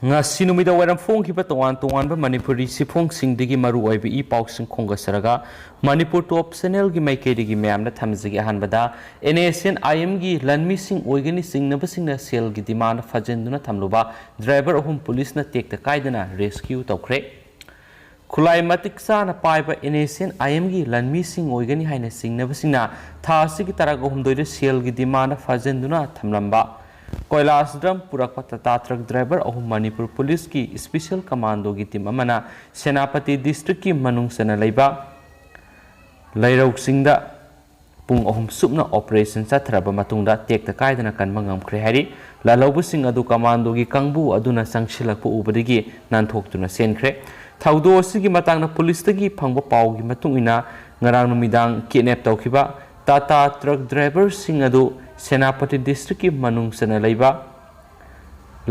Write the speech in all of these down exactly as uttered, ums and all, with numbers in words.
ꯉꯁꯤ ꯅꯨꯃꯤꯗꯥꯡ ꯋꯥꯏꯔꯝ ꯐꯣꯡꯈꯤꯕ ꯇꯣꯉꯥꯟ ꯇꯣꯉꯥꯟꯕ ꯃꯅꯤꯄꯨꯔꯤ ꯁꯤꯐꯣꯡꯁꯤꯡꯗꯒꯤ ꯃꯔꯨꯑꯣꯏꯕ ꯏ ꯄꯥꯎꯁꯤꯡ ꯈꯣꯝꯒꯠꯆꯔꯒ ꯃꯅꯤꯄꯨꯔ ꯇꯣꯞ ꯆꯦꯅꯦꯜꯒꯤ ꯃꯥꯏꯀꯩꯗꯒꯤ ꯃꯌꯥꯝꯗ ꯊꯝꯖꯒꯦ꯫ ꯑꯍꯥꯟꯕꯗ ꯑꯦꯟ ꯑꯦꯁ ꯑꯦꯟ ꯑꯥꯏ ꯑꯦꯝꯒꯤ ꯂꯟꯃꯤꯁꯤꯡ ꯑꯣꯏꯒꯅꯤ ꯆꯤꯡꯅꯕꯁꯤꯡꯅ ꯁꯦꯜꯒꯤ ꯗꯤꯃꯥꯟꯗ ꯐꯥꯖꯤꯟꯗꯨꯅ ꯊꯝꯂꯨꯕ ꯗ꯭ꯔꯥꯏꯚꯔ ꯑꯍꯨꯝ ꯄꯨꯂꯤꯁꯅ ꯇꯦꯛꯇ ꯀꯥꯏꯗꯅ ꯔꯦꯁꯀ꯭ꯌꯨ ꯇꯧꯈ꯭ꯔꯦ꯫ ꯈꯨꯠꯂꯥꯏ ꯃꯇꯤꯛ ꯆꯥꯅ ꯄꯥꯏꯕ ꯑꯦꯟ ꯑꯦꯁ ꯑꯦꯟ ꯑꯥꯏ ꯑꯦꯝꯒꯤ ꯂꯟꯃꯤꯁꯤꯡ ꯑꯣꯏꯒꯅꯤ ꯍꯥꯏꯅ ꯆꯤꯡꯅꯕꯁꯤꯡꯅ ꯊꯥ ꯑꯁꯤꯒꯤ ꯇꯔꯥ ꯑꯍꯨꯝꯗꯣꯏꯗ ꯁꯦꯜꯒꯤ ꯗꯤꯃꯥꯟꯗ ꯐꯥꯖꯤꯟꯗꯨꯅ ꯊꯝꯂꯝꯕ ꯀꯣꯏꯂꯥꯁ ꯗ꯭ꯔꯝ ꯄꯨꯔꯛꯄ ꯇꯥꯇꯥ ꯇ꯭ꯔꯛ ꯗ꯭ꯔꯥꯏꯚꯔ ꯑꯍꯨꯝ ꯃꯅꯤꯄꯨꯔ ꯄꯨꯂꯤꯁꯀꯤ ꯏꯁꯄꯤꯁꯦꯜ ꯀꯃꯥꯟꯗꯣꯒꯤ ꯇꯤꯝ ꯑꯃꯅ ꯁꯦꯅꯥꯄꯇꯤ ꯗꯤꯁꯇ꯭ꯔꯤꯛꯀꯤ ꯃꯅꯨꯡ ꯆꯟꯅ ꯂꯩꯕ ꯂꯩꯔꯧ ꯆꯤꯡꯗ ꯄꯨꯡ ꯑꯍꯨꯝ ꯆꯨꯞꯅ ꯑꯣꯄꯔꯦꯁꯟ ꯆꯠꯊꯔꯕ ꯃꯇꯨꯡꯗ ꯇꯦꯛꯇ ꯀꯥꯏꯗꯅ ꯀꯟꯕ ꯉꯝꯈ꯭ꯔꯦ ꯍꯥꯏꯔꯤ꯫ ꯂꯥꯜꯍꯧꯕꯁꯤꯡ ꯑꯗꯨ ꯀꯃꯥꯟꯗꯣꯒꯤ ꯀꯥꯡꯕꯨ ꯑꯗꯨꯅ ꯆꯪꯁꯤꯜꯂꯛꯄ ꯎꯕꯗꯒꯤ ꯅꯥꯟꯊꯣꯛꯇꯨꯅ ꯆꯦꯟꯈ꯭ꯔꯦ꯫ ꯊꯧꯗꯣꯛ ꯑꯁꯤꯒꯤ ꯃꯇꯥꯡꯗ ꯄꯨꯂꯤꯁꯇꯒꯤ ꯐꯪꯕ ꯄꯥꯎꯒꯤ ꯃꯇꯨꯡ ꯏꯟꯅ, ꯉꯔꯥꯡ ꯅꯨꯃꯤꯗꯥꯡ ꯀꯤꯗꯅꯦꯞ ꯇꯧꯈꯤꯕ ꯇꯥꯇꯥ ꯇ꯭ꯔꯛ ꯗ꯭ꯔꯥꯏꯚꯔꯁꯤꯡ ꯑꯗꯨ ꯁꯦꯅꯥꯄꯇꯤ ꯗꯤꯁꯇ꯭ꯔꯤꯛꯀꯤ ꯃꯅꯨꯡ ꯆꯟꯅ ꯂꯩꯕ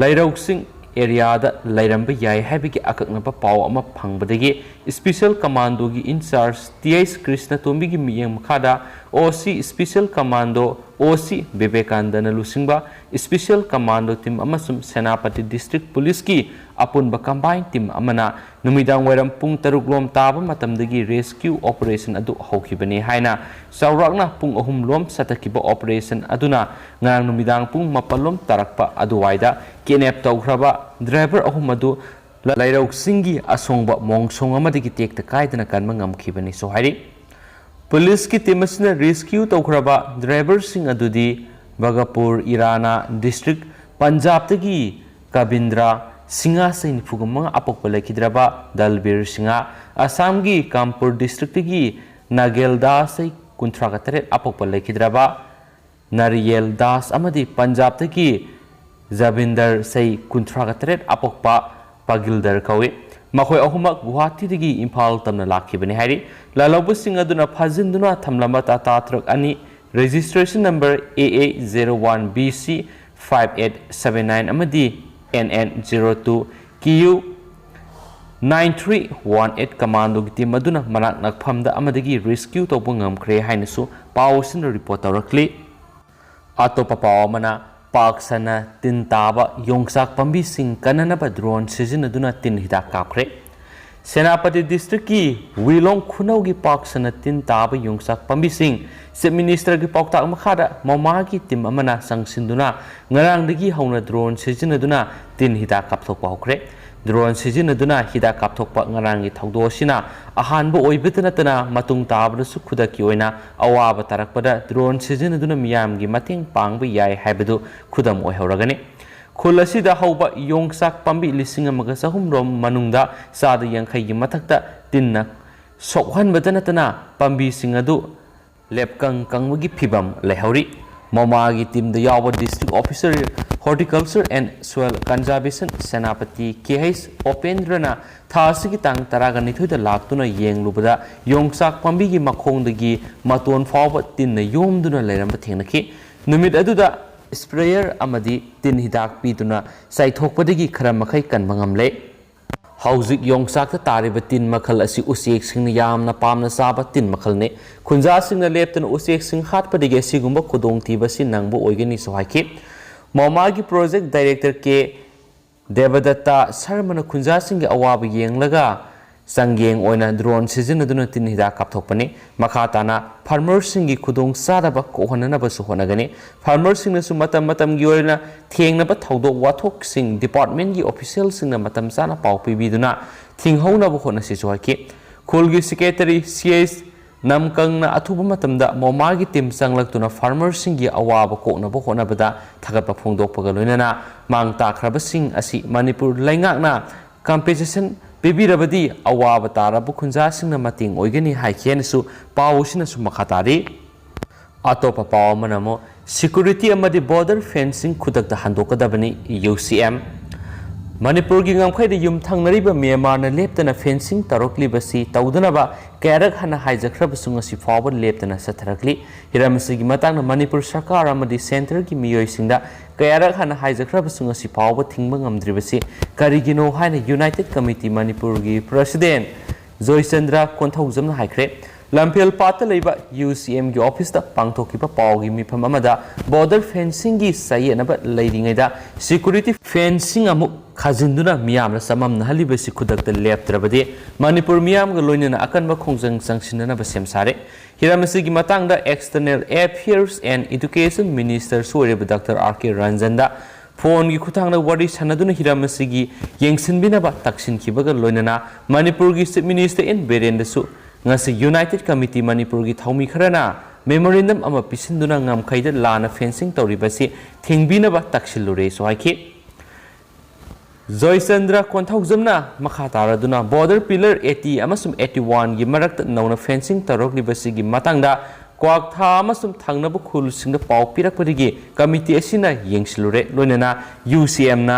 ꯂꯩꯔꯧꯁꯤꯡ ꯑꯦꯔꯤꯌꯥꯗ ꯂꯩꯔꯝꯕ ꯌꯥꯏ ꯍꯥꯏꯕꯒꯤ ꯑꯀꯛꯅꯕ ꯄꯥꯎ ꯑꯃ ꯐꯪꯕꯗꯒꯤ ꯏꯁꯄꯤꯁꯦꯜ ꯀꯃꯥꯟꯗꯣꯒꯤ ꯏꯟꯆꯥꯔꯖ ꯇꯤ ꯑꯩꯆ ꯀ꯭ꯔꯤꯁꯅꯇꯣꯝꯕꯤꯒꯤ ꯃꯤꯠꯌꯦꯡ ꯃꯈꯥꯗ ꯑꯣ ꯁꯤ ꯏꯁꯄꯤꯁꯦꯜ ꯀꯃꯥꯟꯗꯣ, ꯑꯣ ꯁꯤ ꯕꯤꯕꯦꯀꯥꯟꯗꯅ ꯂꯨꯆꯤꯡꯕ ꯏꯁꯄꯤꯁꯦꯜ ꯀꯃꯥꯟꯗꯣ ꯇꯤꯝ ꯑꯃꯁꯨꯡ ꯁꯦꯅꯥꯄꯇꯤ ꯗꯤꯁꯇ꯭ꯔꯤꯛ ꯄꯨꯂꯤꯁꯀꯤ ꯑꯄꯨꯟꯕ ꯀꯝꯕꯥꯏꯟ ꯇꯤꯝ ꯑꯃꯅ ꯅꯨꯃꯤꯗꯥꯡ ꯋꯥꯏꯔꯝ ꯄꯨꯡ ꯇꯔꯨꯛ ꯂꯣꯝ ꯇꯥꯕ ꯃꯇꯝꯗꯒꯤ ꯔꯦꯁꯀ꯭ꯌꯨ ꯑꯣꯄꯔꯦꯁꯟ ꯑꯗꯨ ꯍꯧꯈꯤꯕꯅꯤ ꯍꯥꯏꯅ ꯆꯥꯎꯔꯥꯛꯅ ꯄꯨꯡ ꯑꯍꯨꯝ ꯂꯣꯝ ꯆꯠꯊꯈꯤꯕ ꯑꯣꯄꯔꯦꯁꯟ ꯑꯗꯨꯅ ꯉꯔꯥꯡ ꯅꯨꯃꯤꯗꯥꯡ ꯄꯨꯡ ꯃꯥꯄꯜ ꯂꯣꯝ ꯇꯥꯔꯛꯄ ꯑꯗꯨꯋꯥꯏꯗ ꯀꯤꯗꯅꯦꯞ ꯇꯧꯈ꯭ꯔꯕ ꯗ꯭ꯔꯥꯏꯚꯔ ꯑꯍꯨꯝ ꯑꯗꯨ ꯂꯩꯔꯧꯁꯤꯡꯒꯤ ꯑꯁꯣꯡꯕ ꯃꯣꯡꯁꯣꯡ ꯑꯃꯗꯒꯤ ꯇꯦꯛꯇ ꯀꯥꯏꯗꯅ ꯀꯟꯕ ꯉꯝꯈꯤꯕꯅꯤꯁꯨ ꯍꯥꯏꯔꯤ꯫ ꯄꯨꯂꯤꯁꯀꯤ ꯇꯤꯝ ꯑꯁꯤꯅ ꯔꯦꯁꯀ꯭ꯌꯨ ꯇꯧꯈ꯭ꯔꯕ ꯗ꯭ꯔꯥꯏꯚꯔꯁꯤꯡ ꯑꯗꯨꯗꯤ ꯕꯒꯄꯨꯔ ꯏꯔꯥꯅꯥ ꯗꯤꯁꯇ꯭ꯔꯤꯛ ꯄꯟꯖꯥꯕꯇꯒꯤ ꯀꯕꯤꯟꯗ꯭ꯔ ꯁꯤꯡꯍ, ꯆꯍꯤ ꯅꯤꯐꯨꯒ ꯃꯉꯥ, ꯑꯄꯣꯛꯄ ꯂꯩꯈꯤꯗ꯭ꯔꯕ ꯗꯜꯕꯤꯔ ꯁꯤꯡꯍ, ꯑꯁꯥꯝꯒꯤ ꯀꯥꯝꯄꯨꯔ ꯗꯤꯁꯇ꯭ꯔꯤꯛꯇꯒꯤ ꯅꯥꯒꯦꯜ ꯗꯥꯁ, ꯆꯍꯤ ꯀꯨꯟꯊ꯭ꯔꯥꯒ ꯇꯔꯦꯠ, ꯑꯄꯣꯛꯄ ꯂꯩꯈꯤꯗ꯭ꯔꯕ ꯅꯥꯔꯤꯌꯦꯜ ꯗꯥꯁ ꯑꯃꯗꯤ ꯄꯟꯖꯥꯕꯇꯒꯤ ꯖꯕꯤꯟꯗꯔ, ꯆꯍꯤ ꯀꯨꯟꯊ꯭ꯔꯥꯒ ꯇꯔꯦꯠ, ꯑꯄꯣꯛꯄ ꯄꯥꯒꯤꯜꯗꯔ ꯀꯧꯏ꯫ ꯃꯈꯣꯏ ꯑꯍꯨꯝꯃꯛ ꯒꯨꯋꯥꯍꯥꯇꯤꯗꯒꯤ ꯏꯝꯐꯥꯜ ꯇꯝꯅ ꯂꯥꯛꯈꯤꯕꯅꯤ ꯍꯥꯏꯔꯤ꯫ ꯂꯥꯜꯍꯧꯕꯁꯤꯡ ꯑꯗꯨꯅ ꯐꯥꯖꯤꯟꯗꯨꯅ ꯊꯝꯂꯝꯕ ꯇꯥꯇꯥ ꯇ꯭ꯔꯛ ꯑꯅꯤ, registration number A A zero one B C five eight seven nine ꯑꯃꯗꯤ N N zero two Q nine three one eight ꯀꯃꯥꯟꯗꯣꯒꯤ ꯇꯤꯝ ꯑꯗꯨꯅ ꯃꯅꯥꯛ ꯅꯛꯐꯝꯗ ꯑꯃꯗꯒꯤ ꯔꯦꯁꯀ꯭ꯌꯨ ꯇꯧꯕ ꯉꯝꯈ꯭ꯔꯦ ꯍꯥꯏꯅꯁꯨ ꯄꯥꯎ ꯑꯁꯤꯅ ꯔꯤꯄꯣꯔꯠ ꯇꯧꯔꯛꯂꯤ꯫ ꯑꯇꯣꯞꯄ ꯄꯥꯎ ꯑꯃꯅ, ꯄꯥꯛ ꯁꯟꯅ ꯇꯤꯟ ꯇꯥꯕ ꯌꯣꯡꯆꯥꯛ ꯄꯥꯝꯕꯤꯁꯤꯡ ꯀꯟꯅꯅꯕ drone ꯁꯤꯖꯤꯟꯅꯗꯨꯅ ꯇꯤꯟ ꯍꯤꯗꯥꯛ ꯀꯥꯞꯈ꯭ꯔꯦ꯫ ꯁꯦꯅꯥꯄꯇꯤ district ꯀꯤ ꯋꯤꯂꯣꯡ ꯈꯨꯅꯧꯒꯤ ꯄꯥꯛ ꯁꯟꯅ ꯇꯤꯟ ꯇꯥꯕ ꯌꯣꯡꯆꯥꯛ ꯄꯥꯝꯕꯤꯁꯤꯡ Chief Minister ꯒꯤ ꯄꯥꯎꯇꯥꯛ ꯃꯈꯥꯗ ꯃꯣꯃꯥꯒꯤ team ꯑꯃꯅ ꯆꯪꯁꯤꯟꯗꯨꯅ ꯉꯔꯥꯡꯗꯒꯤ ꯍꯧꯅ drone ꯁꯤꯖꯤꯟꯅꯗꯨꯅ ꯇꯤꯟ ꯍꯤꯗꯥꯛ ꯀꯥꯞꯊꯣꯛꯄ ꯍꯧꯈ꯭ꯔꯦ꯫ Drone ꯁꯤꯖꯤꯟꯅꯗꯨꯅ ꯍꯤꯗꯥꯛ ꯀꯥꯞꯊꯣꯛꯄ ꯉꯔꯥꯡꯒꯤ ꯊꯧꯗꯣꯛ ꯑꯁꯤꯅ ꯑꯍꯥꯟꯕ ꯑꯣꯏꯕꯇ ꯅꯠꯇꯅ ꯃꯇꯨꯡ ꯇꯥꯕꯗꯁꯨ ꯈꯨꯗꯛꯀꯤ ꯑꯣꯏꯅ ꯑꯋꯥꯕ ꯇꯥꯔꯛꯄꯗ drone ꯁꯤꯖꯤꯟꯅꯗꯨꯅ ꯃꯤꯌꯥꯝꯒꯤ ꯃꯇꯦꯡ ꯄꯥꯡꯕ ꯌꯥꯏ ꯍꯥꯏꯕꯗꯨ ꯈꯨꯗꯝ ꯑꯣꯏꯍꯧꯔꯒꯅꯤ꯫ ꯈꯨꯜ ꯑꯁꯤꯗ ꯍꯧꯕ ꯌꯣꯡꯆꯥꯛ ꯄꯥꯝꯕꯤ ꯂꯤꯁꯤꯡ ꯑꯃꯒ ꯆꯍꯨꯝ ꯔꯣꯝ ꯃꯅꯨꯡꯗ ꯆꯥꯗ ꯌꯥꯡꯈꯩꯒꯤ ꯃꯊꯛꯇ ꯇꯤꯟꯅ ꯁꯣꯛꯍꯟꯕꯇ ꯅꯠꯇꯅ ꯄꯥꯝꯕꯤꯁꯤꯡ ꯑꯗꯨ ꯂꯦꯞꯀꯪ ꯀꯪꯕꯒꯤ ꯐꯤꯚꯝ ꯂꯩꯍꯧꯔꯤ꯫ ꯃꯣꯃꯥꯒꯤ team ꯗ ꯌꯥꯎꯕ District Officer, Horticulture and Soil Conservation Senapati K H ꯎꯄꯦꯟꯗ꯭ꯔꯅ ꯊꯥ ꯑꯁꯤꯒꯤ ꯇꯥꯡ ꯇꯔꯥꯒ ꯅꯤꯊꯣꯏꯗ ꯂꯥꯛꯇꯨꯅ ꯌꯦꯡꯂꯨꯕꯗ ꯌꯣꯡꯆꯥꯛ ꯄꯥꯝꯕꯤꯒꯤ ꯃꯈꯣꯡꯗꯒꯤ ꯃꯇꯣꯟ ꯐꯥꯎꯕ ꯇꯤꯟꯅ ꯌꯣꯝꯗꯨꯅ ꯂꯩꯔꯝꯕ ꯊꯦꯡꯅꯈꯤ꯫ ꯅꯨꯃꯤꯠ ꯑꯗꯨꯗ sprayer ꯑꯃꯗꯤ ꯇꯤꯟ ꯍꯤꯗꯥꯛ ꯄꯤꯗꯨꯅ ꯆꯥꯏꯊꯣꯛꯄꯗꯒꯤ ꯈꯔ ꯃꯈꯩ ꯀꯟꯕ ꯉꯝꯂꯦ꯫ ꯍꯧꯖꯤꯛ ꯌꯣꯡꯆꯥꯛꯇ ꯇꯥꯔꯤꯕ ꯇꯤꯟ ꯃꯈꯜ ꯑꯁꯤ ꯎꯆꯦꯛꯁꯤꯡꯅ ꯌꯥꯝꯅ ꯄꯥꯝꯅ ꯆꯥꯕ ꯇꯤꯟ ꯃꯈꯜꯅꯤ꯫ ꯈꯨꯟꯖꯥꯁꯤꯡꯅ ꯂꯦꯞꯇꯅ ꯎꯆꯦꯛꯁꯤꯡ ꯍꯥꯠꯄꯗꯒꯤ ꯑꯁꯤꯒꯨꯝꯕ ꯈꯨꯗꯣꯡꯊꯤꯕ ꯑꯁꯤ ꯅꯪꯕ ꯑꯣꯏꯒꯅꯤꯁꯨ ꯍꯥꯏꯈꯤ꯫ ꯃꯣꯃꯥꯒꯤ project director ꯀꯦ ꯗꯦꯕꯗꯠꯇ ꯁꯔꯃꯅ ꯈꯨꯟꯖꯥꯁꯤꯡꯒꯤ ꯑꯋꯥꯕ ꯌꯦꯡꯂꯒ ꯆꯥꯡꯌꯦꯡ ꯑꯣꯏꯅ drone ꯁꯤꯖꯤꯟꯅꯗꯨꯅ ꯇꯤꯟ ꯍꯤꯗꯥꯛ ꯀꯥꯞꯊꯣꯛꯄꯅꯤ꯫ ꯃꯈꯥ ꯇꯥꯅ farmer ꯁꯤꯡꯒꯤ ꯈꯨꯗꯣꯡ ꯆꯥꯗꯕ ꯀꯣꯛꯍꯟꯅꯅꯕꯁꯨ ꯍꯣꯠꯅꯒꯅꯤ꯫ Farmer ꯁꯤꯡꯅꯁꯨ ꯃꯇꯝ ꯃꯇꯝꯒꯤ ꯑꯣꯏꯅ ꯊꯦꯡꯅꯕ ꯊꯧꯗꯣꯛ ꯋꯥꯊꯣꯛꯁꯤꯡ department ꯀꯤ official ꯁꯤꯡꯅ ꯃꯇꯝ ꯆꯥꯅ ꯄꯥꯎ ꯄꯤꯕꯤꯗꯨꯅ ꯊꯤꯡꯍꯧꯅꯕ ꯍꯣꯠꯅꯁꯤꯁꯨ ꯍꯥꯏꯈꯤ꯫ ꯈꯨꯜꯒꯤ secretary ꯁꯤ ꯑꯩꯆ ꯅꯝꯀꯪꯅ ꯑꯊꯨꯕ ꯃꯇꯝꯗ ꯃꯣꯃꯥꯒꯤ team ꯆꯪꯂꯛꯇꯨꯅ farmer ꯁꯤꯡꯒꯤ ꯑꯋꯥꯕ ꯀꯣꯛꯅꯕ ꯍꯣꯠꯅꯕꯗ ꯊꯥꯒꯠꯄ ꯐꯣꯡꯗꯣꯛꯄꯒ ꯂꯣꯏꯅꯅ ꯃꯥꯡ ꯇꯥꯛꯈ꯭ꯔꯕꯁꯤꯡ ꯑꯁꯤ ꯃꯅꯤꯄꯨꯔ ꯂꯩꯉꯥꯛꯅ compensation ꯄꯤꯕꯤꯔꯕꯗꯤ ꯑꯋꯥꯕ ꯇꯥꯔꯕ ꯈꯨꯟꯖꯥꯁꯤꯡꯅ ꯃꯇꯦꯡ ꯑꯣꯏꯒꯅꯤ ꯍꯥꯏꯈꯤ ꯍꯥꯏꯅꯁꯨ ꯄꯥꯎ ꯑꯁꯤꯅꯁꯨ ꯃꯈꯥ ꯇꯥꯔꯤ꯫ ꯑꯇꯣꯞꯄ ꯄꯥꯎ ꯑꯃꯅ ꯑꯃꯨꯛ security ꯑꯃꯗꯤ border fencing ꯈꯨꯗꯛꯇ ꯍꯟꯗꯣꯛꯀꯗꯕꯅꯤ, ꯌꯨ ꯁꯤ ꯑꯦꯝ꯫ ꯃꯅꯤꯄꯨꯔꯒꯤ ꯉꯝꯈꯩꯗ ꯌꯨꯝꯊꯪꯅꯔꯤꯕ ꯃ꯭ꯌꯥꯟꯃꯥꯔꯅ ꯂꯦꯞꯇꯅ fencing ꯇꯧꯔꯛꯂꯤꯕꯁꯤ ꯇꯧꯗꯅꯕ ꯀꯌꯥꯔꯛ ꯍꯟꯅ ꯍꯥꯏꯖꯈ꯭ꯔꯕꯁꯨ ꯉꯁꯤ ꯐꯥꯎꯕ ꯂꯦꯞꯇꯅ ꯆꯠꯊꯔꯛꯂꯤ꯫ ꯍꯤꯔꯝ ꯑꯁꯤꯒꯤ ꯃꯇꯥꯡꯗ ꯃꯅꯤꯄꯨꯔ ꯁꯔꯀꯥꯔ ꯑꯃꯗꯤ centre ꯒꯤ ꯃꯤꯑꯣꯏꯁꯤꯡꯗ ꯀꯌꯥꯔꯛ ꯍꯟꯅ ꯍꯥꯏꯖꯈ꯭ꯔꯕꯁꯨ ꯉꯁꯤ ꯐꯥꯎꯕ ꯊꯤꯡꯕ ꯉꯝꯗ꯭ꯔꯤꯕꯁꯤ ꯀꯔꯤꯒꯤꯅꯣ ꯍꯥꯏꯅ United Committee ꯃꯅꯤꯄꯨꯔꯒꯤ president ꯖꯣꯏꯆꯟꯗ꯭ꯔ ꯀꯣꯟꯊꯧꯖꯝꯅ ꯍꯥꯏꯈ꯭ꯔꯦ꯫ ꯂꯝꯐꯦꯜ ꯄꯥꯠꯇ ꯂꯩꯕ ꯌꯨ ꯁꯤ ꯑꯦꯝꯒꯤ ꯑꯣꯐꯤꯁꯇ ꯄꯥꯡꯊꯣꯛꯈꯤꯕ ꯄꯥꯎꯒꯤ ꯃꯤꯐꯝ ꯑꯃꯗ ꯕꯣꯔꯗꯔ ꯐꯦꯟꯁꯤꯡꯒꯤ ꯆꯌꯦꯠꯅꯕ ꯂꯩꯔꯤꯉꯩꯗ ꯁꯦꯀ꯭ꯌꯨꯔꯤꯇꯤ ꯐꯦꯟꯁꯤꯡ ꯑꯃꯨꯛ ꯈꯥꯖꯤꯟꯗꯨꯅ ꯃꯤꯌꯥꯝꯅ ꯆꯃꯝꯅꯍꯜꯂꯤꯕꯁꯤ ꯈꯨꯗꯛꯇ ꯂꯦꯞꯇ꯭ꯔꯕꯗꯤ ꯃꯅꯤꯄꯨꯔ ꯃꯤꯌꯥꯝꯒ ꯂꯣꯏꯅꯅ ꯑꯀꯟꯕ ꯈꯣꯡꯖꯪ ꯆꯪꯁꯤꯟꯅꯅꯕ ꯁꯦꯝ ꯁꯥꯔꯦ꯫ ꯍꯤꯔꯝ ꯑꯁꯤꯒꯤ ꯃꯇꯥꯡꯗ External Affairs and Education Ministerꯁꯨ ꯑꯣꯏꯔꯤꯕ ꯗꯥꯛꯇꯔ ꯑꯥꯔ ꯀꯦ ꯔꯟꯖꯟꯗ ꯐꯣꯟꯒꯤ ꯈꯨꯠꯊꯥꯡꯗ ꯋꯥꯔꯤ ꯁꯥꯟꯅꯗꯨꯅ ꯍꯤꯔꯝ ꯑꯁꯤꯒꯤ ꯌꯦꯡꯁꯤꯟꯕꯤꯅꯕ ꯇꯛꯁꯤꯟꯈꯤꯕꯒ ꯂꯣꯏꯅꯅ ꯃꯅꯤꯄꯨꯔꯒꯤ ꯆꯤꯐ ꯃꯤꯅꯤꯁꯇꯔ ꯑꯦꯟ ꯕꯤꯔꯦꯟꯗꯁꯨ ꯉꯁꯤ ꯌꯨꯅꯥꯏꯇꯦꯗ ꯀꯃꯤꯇꯤ ꯃꯅꯤꯄꯨꯔꯒꯤ ꯊꯧꯃꯤ ꯈꯔꯅ ꯃꯦꯃꯣꯔꯦꯟꯗꯝ ꯑꯃ ꯄꯤꯁꯤꯟꯗꯨꯅ ꯉꯝꯈꯩꯗ ꯂꯥꯟꯅ ꯐꯦꯟꯁꯤꯡ ꯇꯧꯔꯤꯕꯁꯤ ꯊꯤꯡꯕꯤꯅꯕ ꯇꯛꯁꯤꯜꯂꯨꯔꯦꯁꯨ ꯍꯥꯏꯈꯤ꯫ ꯖꯣꯏꯆꯟꯗ꯭ꯔ ꯀꯣꯟꯊꯧꯖꯝꯅ ꯃꯈꯥ ꯇꯥꯔꯗꯨꯅ ꯕꯣꯔꯗꯔ ꯄꯤꯂꯔ ꯑꯩꯠꯇꯤ ꯑꯃꯁꯨꯡ ꯑꯩꯠꯇꯤ ꯋꯥꯟꯒꯤ ꯃꯔꯛꯇ ꯅꯧꯅ ꯐꯦꯟꯁꯤꯡ ꯇꯧꯔꯛꯂꯤꯕꯁꯤꯒꯤ ꯃꯇꯥꯡꯗ ꯀ꯭ꯋꯥꯛꯊꯥ ꯑꯃꯁꯨꯡ ꯊꯪꯅꯕ ꯈꯨꯜꯁꯤꯡꯗ ꯄꯥꯎ ꯄꯤꯔꯛꯄꯗꯒꯤ ꯀꯃꯤꯇꯤ ꯑꯁꯤꯅ ꯌꯦꯡꯁꯤꯜꯂꯨꯔꯦ, ꯂꯣꯏꯅꯅ ꯌꯨ ꯁꯤ ꯑꯦꯝꯅ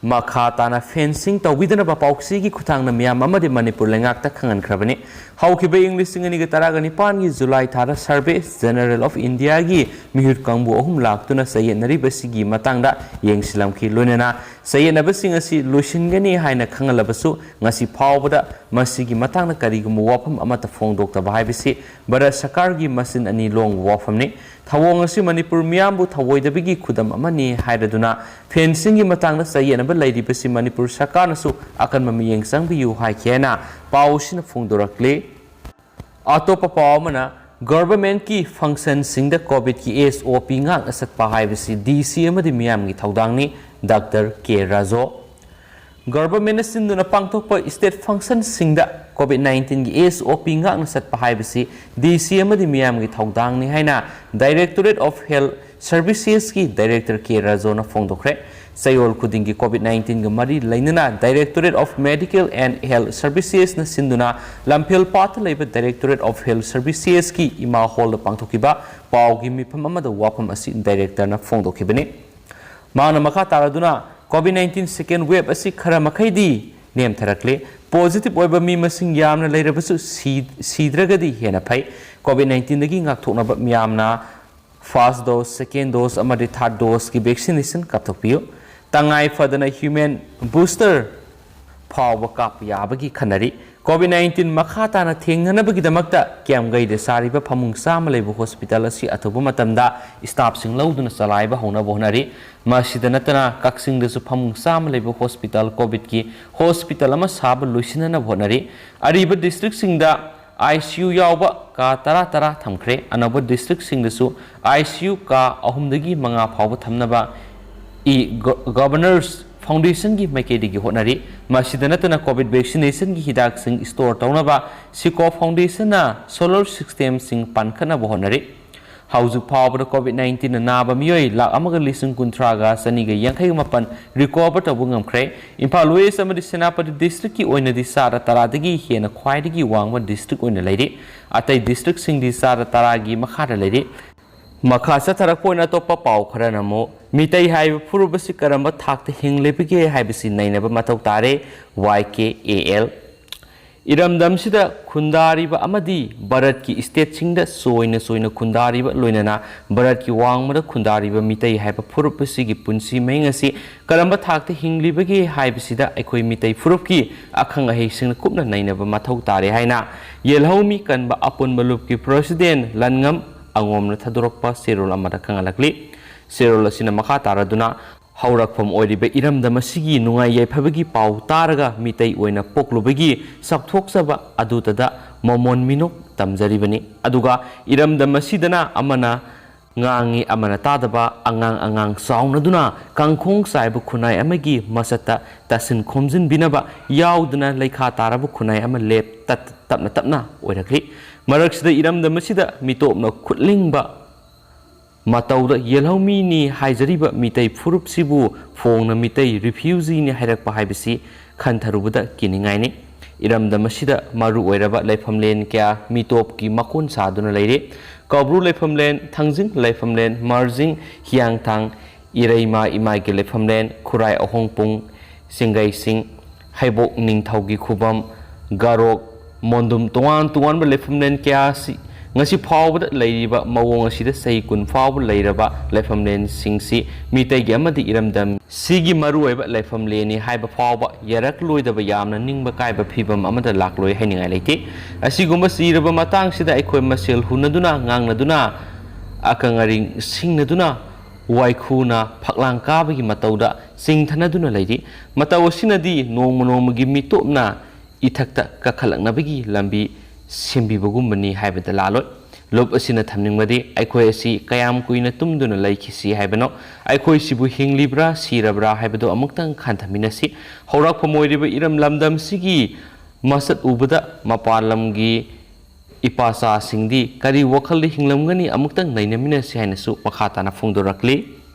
ꯃꯈꯥ ꯇꯥꯅ ꯐꯦꯟꯁꯤꯡ ꯇꯧꯕꯤꯗꯅꯕ ꯄꯥꯎꯆꯦꯒꯤ ꯈꯨꯠꯊꯥꯡꯗ ꯃꯤꯌꯥꯝ ꯑꯃꯗꯤ ꯃꯅꯤꯄꯨꯔ ꯂꯩꯉꯥꯛꯇ ꯈꯪꯍꯟꯈ꯭ꯔꯕꯅꯤ꯫ ꯍꯧꯈꯤꯕ ꯏꯪ ꯂꯤꯁꯤꯡ ꯑꯅꯤꯒ ꯇꯔꯥꯒ ꯅꯤꯄꯥꯟꯒꯤ ꯖꯨꯂꯥꯏ ꯊꯥꯗ ꯁꯔꯚꯦ ꯖꯦꯅꯔꯦꯜ ꯑꯣꯐ ꯏꯟꯗꯤꯌꯥꯒꯤ ꯃꯤꯍꯨꯠ ꯀꯥꯡꯕꯨ ꯑꯍꯨꯝ ꯂꯥꯛꯇꯨꯅ ꯆꯌꯦꯠꯅꯔꯤꯕꯁꯤꯒꯤ ꯃꯇꯥꯡꯗ ꯌꯦꯡꯁꯤꯜꯂꯝꯈꯤ, ꯂꯣꯏꯅꯅ ꯆꯌꯦꯠꯅꯕꯁꯤꯡ ꯑꯁꯤ ꯂꯣꯏꯁꯤꯟꯒꯅꯤ ꯍꯥꯏꯅ ꯈꯪꯍꯜꯂꯕꯁꯨ ꯉꯁꯤ ꯐꯥꯎꯕꯗ ꯃꯁꯤꯒꯤ ꯃꯇꯥꯡꯗ ꯀꯔꯤꯒꯨꯝꯕ ꯋꯥꯐꯝ ꯑꯃꯠꯇ ꯐꯣꯡꯗꯣꯛꯇꯕ ꯍꯥꯏꯕꯁꯤ ꯚꯥꯔꯠ ꯁꯔꯀꯥꯔꯒꯤ ꯃꯆꯤꯟ ꯑꯅꯤ ꯂꯣꯡꯕ ꯋꯥꯐꯝꯅꯤ꯫ ꯊꯧꯑꯣꯡ ꯑꯁꯤ ꯃꯅꯤꯄꯨꯔ ꯃꯤꯌꯥꯝꯕꯨ ꯊꯧꯑꯣꯏꯗꯕꯒꯤ ꯈꯨꯗꯝ ꯑꯃꯅꯤ ꯍꯥꯏꯔꯗꯨꯅ ꯐꯦꯟꯁꯤꯡꯒꯤ ꯃꯇꯥꯡꯗ ꯆꯌꯦꯠꯅꯕ ꯂꯩꯔꯤꯕꯁꯤ ꯃꯅꯤꯄꯨꯔ ꯁꯔꯀꯥꯔꯅꯁꯨ ꯑꯀꯟꯕ ꯃꯤꯠꯌꯦꯡ ꯆꯪꯕꯤꯌꯨ ꯍꯥꯏꯈꯤ ꯍꯥꯏꯅ ꯄꯥꯎ ꯑꯁꯤꯅ ꯐꯣꯡꯗꯣꯔꯛꯂꯤ꯫ ꯑꯇꯣꯞꯄ ꯄꯥꯎ ꯑꯃꯅ, ꯒꯚꯔꯟꯃꯦꯟꯠꯀꯤ ꯐꯪꯁꯟꯁꯤꯡꯗ ꯀꯣꯚꯤꯗꯀꯤ ꯑꯦꯁ ꯑꯣ ꯄꯤ ꯉꯥꯛꯅ ꯆꯠꯄ ꯍꯥꯏꯕꯁꯤ ꯗꯤ ꯁꯤ ꯑꯃꯗꯤ ꯃꯤꯌꯥꯝꯒꯤ ꯊꯧꯗꯥꯡꯅꯤ, ꯗꯥꯛꯇꯔ ꯀꯦ ꯔꯥꯖꯣ꯫ ꯒꯚꯔꯟꯃꯦꯟꯠꯅ ꯁꯤꯟꯗꯨꯅ ꯄꯥꯡꯊꯣꯛꯄ ꯁ꯭ꯇꯦꯠ ꯐꯪꯁꯟꯁꯤꯡꯗ ꯀꯣꯚꯤꯗ ꯅꯥꯏꯟꯇꯤꯟꯒꯤ ꯑꯦꯁ ꯑꯣ ꯄꯤ ꯉꯥꯛꯅ ꯆꯠꯄ ꯍꯥꯏꯕꯁꯤ ꯗꯤ ꯁꯤ ꯑꯃꯗꯤ ꯃꯤꯌꯥꯝꯒꯤ ꯊꯧꯗꯥꯡꯅꯤ ꯍꯥꯏꯅ Directorate of Health Servicesꯀꯤ ꯗꯥꯏꯔꯦꯛꯇꯔ ꯀꯦ ꯔꯥꯖꯣꯅ ꯐꯣꯡꯗꯣꯛꯈ꯭ꯔꯦ꯫ ꯆꯌꯣꯜ ꯈꯨꯗꯤꯡꯒꯤ ꯀꯣꯚꯤꯗ ꯅꯥꯏꯟꯇꯤꯟꯒ ꯃꯔꯤ ꯂꯩꯅꯅ Directorate of Medical and Health Servicesꯅ ꯁꯤꯟꯗꯨꯅ ꯂꯝꯐꯦꯜ ꯄꯥꯠꯇ ꯂꯩꯕ Directorate of Health Servicesꯀꯤ ꯏꯃꯥ ꯍꯣꯜꯗ ꯄꯥꯡꯊꯣꯛꯈꯤꯕ ꯄꯥꯎꯒꯤ ꯃꯤꯐꯝ ꯑꯃꯗ ꯋꯥꯐꯝ ꯑꯁꯤ ꯗꯥꯏꯔꯦꯛꯇꯔꯅ ꯐꯣꯡꯗꯣꯛꯈꯤꯕꯅꯤ꯫ ꯃꯍꯥꯛꯅ ꯃꯈꯥ ꯇꯥꯔꯗꯨꯅ, ꯀꯣꯚꯤꯗ ꯅꯥꯏꯟꯇꯤꯟ second wave ꯑꯁꯤ ꯈꯔ ꯃꯈꯩꯗꯤ ꯅꯦꯝꯊꯔꯛꯂꯦ꯫ ꯄꯣꯖꯤꯇꯤꯚ ꯑꯣꯏꯕ ꯃꯤ ꯃꯁꯤꯡ ꯌꯥꯝꯅ ꯂꯩꯔꯕꯁꯨ ꯁꯤ-, ꯁꯤꯗ꯭ꯔꯒꯗꯤ ꯍꯦꯟꯅ ꯐꯩ꯫ ꯀꯣꯚꯤꯗ ꯅꯥꯏꯟꯇꯤꯟꯗꯒꯤ ꯉꯥꯛꯊꯣꯛꯅꯕ ꯃꯤꯌꯥꯝꯅ ꯐꯥꯔꯁ ꯗꯣꯁ, ꯁꯦꯀꯦꯟ ꯗꯣꯁ ꯑꯃꯗꯤ ꯊꯥꯔꯗ ꯗꯣꯁꯀꯤ ꯚꯦꯛꯁꯤꯅꯦꯁꯟ ꯀꯥꯞꯊꯣꯛꯄꯤꯌꯨ꯫ ꯇꯉꯥꯏ ꯐꯗꯅ ꯍ꯭ꯌꯨꯃꯦꯟ ꯕꯨꯁꯇꯔ ꯐꯥꯎꯕ ꯀꯥꯞꯄ ꯌꯥꯕꯒꯤ ꯈꯟꯅꯔꯤ꯫ ꯀꯣꯚꯤꯗ ꯅꯥꯏꯟꯇꯤꯟ ꯃꯈꯥ ꯇꯥꯅ ꯊꯦꯡꯅꯅꯕꯒꯤꯗꯃꯛꯇ ꯀꯤꯌꯥꯝꯒꯩꯗ ꯁꯥꯔꯤꯕ ꯐꯃꯨꯡ ꯆꯥꯝꯃ ꯂꯩꯕ ꯍꯣꯁꯄꯤꯇꯥꯜ ꯑꯁꯤ ꯑꯊꯨꯕ ꯃꯇꯝꯗ ꯁ꯭ꯇꯥꯐꯁꯤꯡ ꯂꯧꯗꯨꯅ ꯆꯂꯥꯏꯕ ꯍꯧꯅꯕ ꯍꯣꯠꯅꯔꯤ꯫ ꯃꯁꯤꯗ ꯅꯠꯇꯅ ꯀꯛꯆꯤꯡꯗꯁꯨ ꯐꯃꯨꯡ ꯆꯥꯝꯃ ꯂꯩꯕ ꯍꯣꯁꯄꯤꯇꯥꯜ, ꯀꯣꯚꯤꯗꯀꯤ ꯍꯣꯁꯄꯤꯇꯥꯜ ꯑꯃ ꯁꯥꯕ ꯂꯣꯏꯁꯤꯟꯅꯅꯕ ꯍꯣꯠꯅꯔꯤ꯫ ꯑꯔꯤꯕ ꯗꯤꯁꯇ꯭ꯔꯤꯛꯁꯤꯡꯗ ꯑꯥꯏ ꯁꯤ ꯌꯨ ꯌꯥꯎꯕ ꯀꯥ ꯇꯔꯥ ꯇꯔꯥ ꯊꯝꯈ꯭ꯔꯦ꯫ ꯑꯅꯧꯕ ꯗꯤꯁꯇ꯭ꯔꯤꯛꯁꯤꯡꯗꯁꯨ ꯑꯥꯏ ꯁꯤ ꯌꯨ ꯀꯥ ꯑꯍꯨꯝꯗꯒꯤ ꯃꯉꯥ ꯐꯥꯎꯕ ꯊꯝꯅꯕ ꯏ ꯒ-, ꯒꯕꯔꯅꯔꯁ ꯐꯥꯎꯟꯗꯦꯁꯟꯒꯤ ꯃꯥꯏꯀꯩꯗꯒꯤ ꯍꯣꯠꯅꯔꯤ꯫ ꯃꯁꯤꯗ ꯅꯠꯇꯅ ꯀꯣꯚꯤꯗ ꯚꯦꯛꯁꯤꯅꯦꯁꯟꯒꯤ ꯍꯤꯗꯥꯛꯁꯤꯡ ꯁ꯭ꯇꯣꯔ ꯇꯧꯅꯕ ꯁꯤꯀꯣ ꯐꯥꯎꯟꯗꯦꯁꯟꯅ ꯁꯣꯂꯔ ꯁꯤꯁꯇꯦꯝꯁꯤꯡ ꯄꯥꯟꯈꯠꯅꯕ ꯍꯣꯠꯅꯔꯤ꯫ ꯍꯧꯖꯤꯛ ꯐꯥꯎꯕꯗ ꯀꯣꯚꯤꯗ ꯅꯥꯏꯟꯇꯤꯟꯅ ꯅꯥꯕ ꯃꯤꯑꯣꯏ ꯂꯥꯈ ꯑꯃꯒ ꯂꯤꯁꯤꯡ ꯀꯨꯟꯊ꯭ꯔꯥꯒ ꯆꯅꯤꯒ ꯌꯥꯡꯈꯩ ꯃꯥꯄꯟ ꯔꯤꯀꯣꯚꯔ ꯇꯧꯕ ꯉꯝꯈ꯭ꯔꯦ꯫ ꯏꯝꯐꯥꯜ ꯋꯦꯁ ꯑꯃꯗꯤ ꯁꯦꯅꯥꯄꯇꯤ ꯗꯤꯁꯇ꯭ꯔꯤꯛꯀꯤ ꯑꯣꯏꯅꯗꯤ ꯆꯥꯗ ꯇꯔꯥꯗꯒꯤ ꯍꯦꯟꯅ ꯈ꯭ꯋꯥꯏꯗꯒꯤ ꯋꯥꯡꯕ ꯗꯤꯁꯇ꯭ꯔꯤꯛ ꯑꯣꯏꯅ ꯂꯩꯔꯤ꯫ ꯑꯇꯩ ꯗꯤꯁꯇ꯭ꯔꯤꯛꯁꯤꯡꯗꯤ ꯆꯥꯗ ꯇꯔꯥꯒꯤ ꯃꯈꯥꯗ ꯂꯩꯔꯤ꯫ ꯃꯈꯥ ꯆꯠꯊꯔꯛꯄ ꯑꯣꯏꯅ ꯑꯇꯣꯞꯄ ꯄꯥꯎ ꯈꯔꯅ ꯑꯃꯨꯛ, ꯃꯤꯇꯩ ꯍꯥꯏꯕ ꯐꯨꯔꯨꯞ ꯑꯁꯤ ꯀꯔꯝꯕ ꯊꯥꯛꯇ ꯍꯤꯡꯂꯤꯕꯒꯦ ꯍꯥꯏꯕꯁꯤ ꯅꯩꯅꯕ ꯃꯊꯧ ꯇꯥꯔꯦ꯫ ꯋꯥꯏ ꯀꯦ ꯑꯦ ꯑꯦꯜ꯫ ꯏꯔꯝꯗꯝꯁꯤꯗ ꯈꯨꯟꯗꯥꯔꯤꯕ ꯑꯃꯗꯤ ꯚꯥꯔꯠꯀꯤ ꯁ꯭ꯇꯦꯠꯁꯤꯡꯗ ꯆꯣꯏꯅ ꯆꯣꯏꯅ ꯈꯨꯟꯗꯥꯔꯤꯕ, ꯂꯣꯏꯅꯅ ꯚꯥꯔꯠꯀꯤ ꯋꯥꯡꯃꯗ ꯈꯨꯟꯗꯥꯔꯤꯕ ꯃꯤꯇꯩ ꯍꯥꯏꯕ ꯐꯨꯔꯨꯞ ꯑꯁꯤꯒꯤ ꯄꯨꯟꯁꯤ ꯃꯍꯤꯡ ꯑꯁꯤ ꯀꯔꯝꯕ ꯊꯥꯛꯇ ꯍꯤꯡꯂꯤꯕꯒꯦ ꯍꯥꯏꯕꯁꯤꯗ ꯑꯩꯈꯣꯏ ꯃꯤꯇꯩ ꯐꯨꯔꯨꯞꯀꯤ ꯑꯈꯪ ꯑꯍꯩꯁꯤꯡꯅ ꯀꯨꯞꯅ ꯅꯩꯅꯕ ꯃꯊꯧ ꯇꯥꯔꯦ ꯍꯥꯏꯅ ꯌꯦꯜꯍꯧꯃꯤ ꯀꯟꯕ ꯑꯄꯨꯟꯕ ꯂꯨꯞꯀꯤ ꯄ꯭ꯔꯁꯤꯗꯦꯟ ꯂꯟꯉꯝ ꯑꯉꯣꯝꯅ ꯊꯥꯗꯣꯔꯛꯄ ꯆꯦꯔꯣꯜ ꯑꯃꯗ ꯈꯪꯍꯜꯂꯛꯂꯤ꯫ ꯆꯦꯔꯣꯜ ꯑꯁꯤꯅ ꯃꯈꯥ ꯇꯥꯔꯗꯨꯅ, ꯍꯧꯔꯛꯐꯝ ꯑꯣꯏꯔꯤꯕ ꯏꯔꯝꯗꯝ ꯑꯁꯤꯒꯤ ꯅꯨꯡꯉꯥꯏ ꯌꯥꯏꯐꯕꯒꯤ ꯄꯥꯎ ꯇꯥꯔꯒ ꯃꯤꯇꯩ ꯑꯣꯏꯅ ꯄꯣꯛꯂꯨꯕꯒꯤ ꯆꯥꯎꯊꯣꯛꯆꯕ ꯑꯗꯨꯇꯗ ꯃꯃꯣꯟ ꯃꯤꯅꯣꯛ ꯇꯝꯖꯔꯤꯕꯅꯤ꯫ ꯑꯗꯨꯒ ꯏꯔꯝꯗꯝ ꯑꯁꯤꯗꯅ ꯑꯃꯅ ꯉꯥꯡꯉꯤ ꯑꯃꯅ ꯇꯥꯗꯕ ꯑꯉꯥꯡ ꯑꯉꯥꯡ ꯆꯥꯎꯅꯗꯨꯅ ꯀꯥꯡꯈꯣꯡ ꯆꯥꯏꯕ ꯈꯨꯟꯅꯥꯏ ꯑꯃꯒꯤ ꯃꯁꯛꯇ ꯇꯥꯁꯤꯟ ꯈꯣꯝꯖꯤꯟꯕꯤꯅꯕ ꯌꯥꯎꯗꯅ ꯂꯩꯈꯥ ꯇꯥꯔꯕ ꯈꯨꯟꯅꯥꯏ ꯑꯃ ꯂꯦꯞ ꯇꯠ-, ꯇꯞꯅ ꯇꯞꯅ ꯑꯣꯏꯔꯛꯂꯤ꯫ ꯃꯔꯛꯁꯤꯗ ꯏꯔꯝꯗꯝ ꯑꯁꯤꯗ ꯃꯤꯇꯣꯞꯅ ꯈꯨꯠꯂꯤꯡꯕ ꯃꯇꯧꯗ ꯌꯦꯜꯍꯧꯃꯤꯅꯤ ꯍꯥꯏꯖꯔꯤꯕ ꯃꯤꯇꯩ ꯐꯨꯔꯨꯞꯁꯤꯕꯨ ꯐꯣꯡꯅ ꯃꯤꯇꯩ ꯔꯤꯐ꯭ꯌꯨꯖꯤꯅꯤ ꯍꯥꯏꯔꯛꯄ ꯍꯥꯏꯕꯁꯤ ꯈꯟꯊꯔꯨꯕꯗ ꯀꯤꯅꯤꯡꯉꯥꯏꯅꯤ꯫ ꯏꯔꯝꯗꯝ ꯑꯁꯤꯗ ꯃꯔꯨ ꯑꯣꯏꯔꯕ ꯂꯩꯐꯝꯂꯦꯟ ꯀꯌꯥ ꯃꯤꯇꯣꯞꯀꯤ ꯃꯀꯣꯟ ꯁꯥꯗꯨꯅ ꯂꯩꯔꯤ꯫ ꯀꯧꯕ꯭ꯔꯨ ꯂꯩꯐꯝꯂꯦꯟ, ꯊꯥꯡꯖꯤꯡ ꯂꯩꯐꯝꯂꯦꯟ, ꯃꯥꯔꯖꯤꯡ, ꯍꯤꯌꯥꯡꯊꯥꯡ, ꯏꯔꯩꯃ ꯏꯃꯥꯒꯤ ꯂꯩꯐꯝꯂꯦꯟ, ꯈꯨꯔꯥꯏ ꯑꯍꯣꯡꯄꯨꯡ, ꯆꯤꯡꯒꯩꯁꯤꯡ, ꯍꯩꯕꯣꯛ ꯅꯤꯡꯊꯧꯒꯤ ꯈꯨꯕꯝ, ꯒꯥꯔꯣꯛ, ꯃꯣꯟꯗꯨꯝ, ꯇꯣꯉꯥꯟ ꯇꯣꯉꯥꯟꯕ ꯂꯩꯐꯝꯂꯦꯟ ꯀꯌꯥ ꯑꯁꯤ ꯉꯁꯤ ꯐꯥꯎꯕꯗ ꯂꯩꯔꯤꯕ ꯃꯑꯣꯡ ꯑꯁꯤꯗ ꯆꯍꯤ ꯀꯨꯟ ꯐꯥꯎꯕ ꯂꯩꯔꯕ ꯂꯥꯏꯐꯝꯂꯦꯟꯁꯤꯡꯁꯤ ꯃꯤꯇꯩꯒꯤ ꯑꯃꯗꯤ ꯏꯔꯝꯗꯝ ꯁꯤꯒꯤ ꯃꯔꯨꯑꯣꯏꯕ ꯂꯥꯏꯐꯝꯂꯦꯟꯅꯤ ꯍꯥꯏꯕ ꯐꯥꯎꯕ ꯌꯥꯔꯛꯂꯣꯏꯗꯕ ꯌꯥꯝꯅ ꯅꯤꯡꯕ ꯀꯥꯏꯕ ꯐꯤꯕꯝ ꯑꯃꯗ ꯂꯥꯛꯂꯣꯏ ꯍꯥꯏꯅꯤꯡꯉꯥꯏ ꯂꯩꯇꯦ꯫ ꯑꯁꯤꯒꯨꯝꯕ ꯆꯤꯔꯕ ꯃꯇꯥꯡꯁꯤꯗ ꯑꯩꯈꯣꯏ ꯃꯁꯦꯜ ꯍꯨꯟꯅꯗꯨꯅ, ꯉꯥꯡꯅꯗꯨꯅ, ꯑꯀꯪ ꯑꯔꯤꯡ ꯁꯤꯡꯅꯗꯨꯅ, ꯋꯥꯏꯈꯨꯅ ꯐꯛꯂꯥꯡ ꯀꯥꯕꯒꯤ ꯃꯇꯧꯗ ꯆꯤꯡꯊꯅꯗꯨꯅ ꯂꯩꯔꯤ꯫ ꯃꯇꯧ ꯑꯁꯤꯅꯗꯤ ꯅꯣꯡꯃ ꯅꯣꯡꯃꯒꯤ ꯃꯤꯇꯣꯞꯅ ꯏꯊꯛꯇ ꯀꯥꯈꯠꯂꯛꯅꯕꯒꯤ ꯂꯝꯕꯤ ꯁꯦꯝꯕꯤꯕꯒꯨꯝꯕꯅꯤ ꯍꯥꯏꯕꯗ ꯂꯥꯜꯂꯣꯏ꯫ ꯂꯨꯞ ꯑꯁꯤꯅ ꯊꯝꯅꯤꯡꯕꯗꯤ ꯑꯩꯈꯣꯏ ꯑꯁꯤ ꯀꯌꯥꯝ ꯀꯨꯏꯅ ꯇꯨꯝꯗꯨꯅ ꯂꯩꯈꯤꯁꯤ ꯍꯥꯏꯕꯅꯣ? ꯑꯩꯈꯣꯏꯁꯤꯕꯨ ꯍꯤꯡꯂꯤꯕ꯭ꯔꯥ ꯁꯤꯔꯕ꯭ꯔꯥ ꯍꯥꯏꯕꯗꯨ ꯑꯃꯨꯛꯇꯪ ꯈꯟꯊꯃꯤꯟꯅꯁꯤ꯫ ꯍꯧꯔꯛꯐꯝ ꯑꯣꯏꯔꯤꯕ ꯏꯔꯝ ꯂꯝꯗꯝꯁꯤꯒꯤ ꯃꯁꯛ ꯎꯕꯗ ꯃꯄꯥꯟ ꯂꯝꯒꯤ ꯏꯄꯥꯆꯥꯁꯤꯡꯗꯤ ꯀꯔꯤ ꯋꯥꯈꯜꯗ ꯍꯤꯡꯂꯝꯒꯅꯤ? ꯑꯃꯨꯛꯇꯪ ꯅꯩꯅꯃꯤꯟꯅꯁꯤ ꯍꯥꯏꯅꯁꯨ ꯃꯈꯥ ꯇꯥꯅ ꯐꯣꯡꯗꯣꯔꯛꯂꯤ꯫